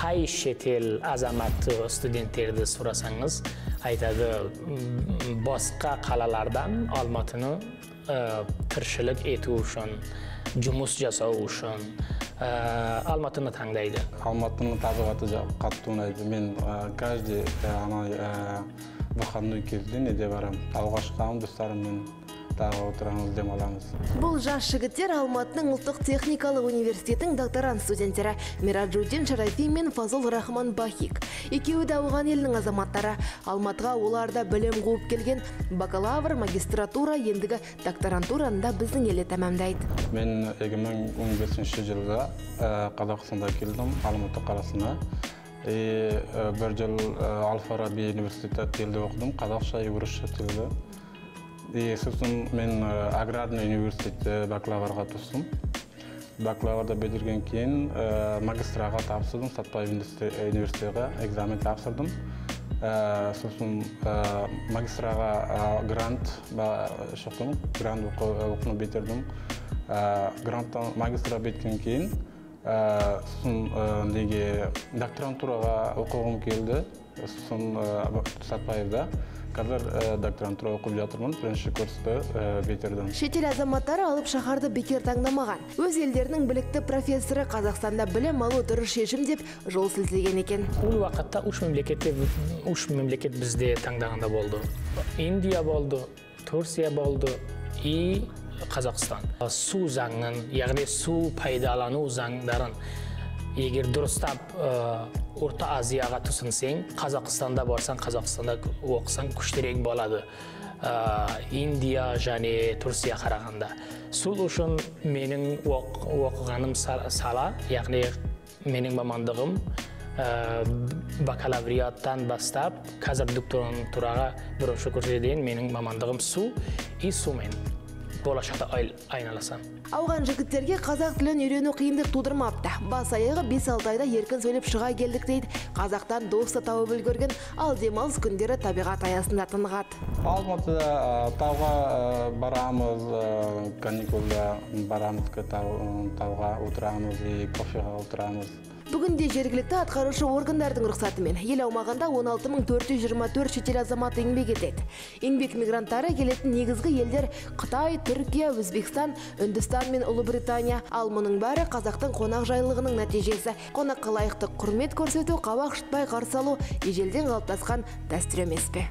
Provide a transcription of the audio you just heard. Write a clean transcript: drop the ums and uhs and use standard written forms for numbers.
Қай шетел азаматы студенттерді сұрасаңыз, айтады, басқа қалалардан Алматыны тіршілік ету үшін, жұмыс жасау үшін Алматыны таңдайды. Алматының табиғаты қатты ұнайды. Мен каждый выходной кезде неде барамын, тауға шығамын, достарыммен тауға отырамыз, демаламыз. Бұл жас жігіттер Алматының ұлттық техникалық университетінің докторант студенттері Мираджудин Шарафи мен Фазыл Рахман Бахик. Екеуі де ауған елінің азаматтары. Алматыға олар да білім қуып келген, бакалавр, магистратура, ендігі докторантураны да біздің елде тәмамдайды. Мен 2015 жылда Қазақстанда келдім, Алматы қаласына. Бір жыл Әл-Фараби университетте тілді оқыдым, қазақша и орысша тілді. Сосын мен аграрный университетте бакалаврға түстім. Бакалаврда бітірген кейін магистраға тапсырдым, Сатпаев университетке экзамен тапсырдым. Сосын магистраға грант шықтым, грант оқуны бітірдім. Гранттан магистра біткен кейін сосын неге докторантураға оқығым келді, сосын Сатпаевда. Қазір докторантура оқып жатырмын, бірінші курсты бітірдім. Шетел азаматтары алып шаһарды бекер таңдамаған. Өз елдерінің білікті профессоры Қазақстанда білім алу дұрыс шешім деп жол сілтеген екен. Ол уақытта үш мемлекет бізде таңдағанда болды. Индия болды, Турция болды и Қазақстан. Су заңын, яғни су пайдалану заңдарын егер дұрыстап Орта Азияға түсінсең, Қазақстанда барсаң, Қазақстанда оқысаң күштірек болады. Индия және Турция қарағанда. Сол үшін менің оқығаным сала, яғни менің мамандығым бакалавриаттан бастап, қазір докторантураға бірінші курсқа дейін менің мамандығым су и сумен болашақта айналасам. Ауған жігіттерге қазақ тілін үйрену қиындық тудырмапты. Бас аяғы 5-6 айда еркін сөйлеп шыға келдік дейді. Қазақтан досы тауып үлгерген, ал демалыс күндері табиғат аясында тынығады. Алматыда тауға барамыз, каникулда барамыз, тауға отырамыз, кофеға отырамыз. Бүгінде жергілікті атқарушы органдардың рұқсатымен ел аумағында 16 424 шетел азаматы еңбек етеді. Еңбек мигранттары келетін негізгі елдер Қытай, Түркия, Өзбекстан, Үндістан мен Ұлыбритания. Ал мұның бәрі қазақтың қонақжайлығының нәтижесі. Қонаққа лайықты құрмет көрсету, қабақ шытпай қарсы алу ежелден қалыптасқан дәстүр емес пе?